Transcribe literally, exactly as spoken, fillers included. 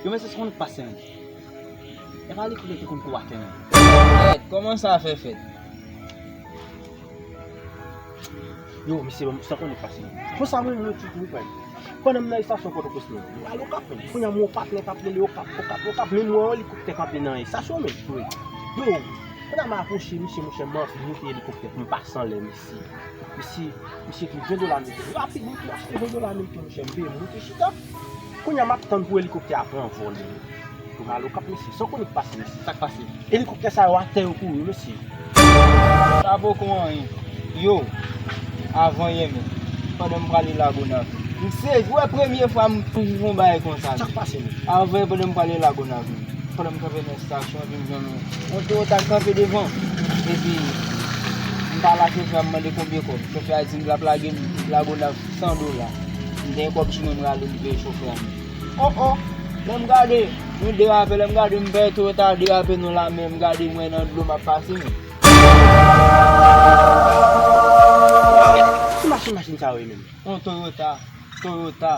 Yo, men se sa konn pase menm. E pa li ki te konn kou atè menm. Fèt, kòman sa fè fèt? Yo, misye, sa konn pase menm. Konsa mwen, mwen, tout, wi, frè. Pandan m nan estasyon Pòtoprens menm, m al Okap menm. Kounye a m wè yon patnè k ap rele Okap, Okap, Okap. Men m wè yon elikoptè kanpe nan estasyon menm. Wi. Yo, pandan m apwoche misye, monchè, m anvi moute elikoptè pou m pase anlè misye. Misye, misye di ven dola ameriken. Rapid, m tou achte ven dola ameriken, monchè, m peye, m moute chita. Kounye a m ap tann pou elikoptè a pran vòl. Pou m al Okap, mesye. Sa w konnen k pase, mesye? Sa k pase? Elikoptè sa yo atè yo kouri, mesye. Sa poko anyen. Yo, avan yè menm, pandan m prale Lagonav, m sezi. Wè, premye fwa m viv yon bagay konsa. Sa k pase, menm? Avan yè, pandan m prale Lagonav, pandan m kanpe nan estasyon, epi m jwenn yon, yon Toyota k kanpe devan. Epi, m pale ak chofè a, m mande konbyen kòb. Chofè a di m l ap lage m Lagonav san dola. M gen kòb sou mwen, m rale m peye chofè a. Oh, oh! Lè m gade, nou derape, lè m gade, m wè Toyota a derape nan lanmè, m gade, m wè nan dlo m ap pase, men. Ki machin, machin sa yo ye menm? Yon Toyota, Toyota.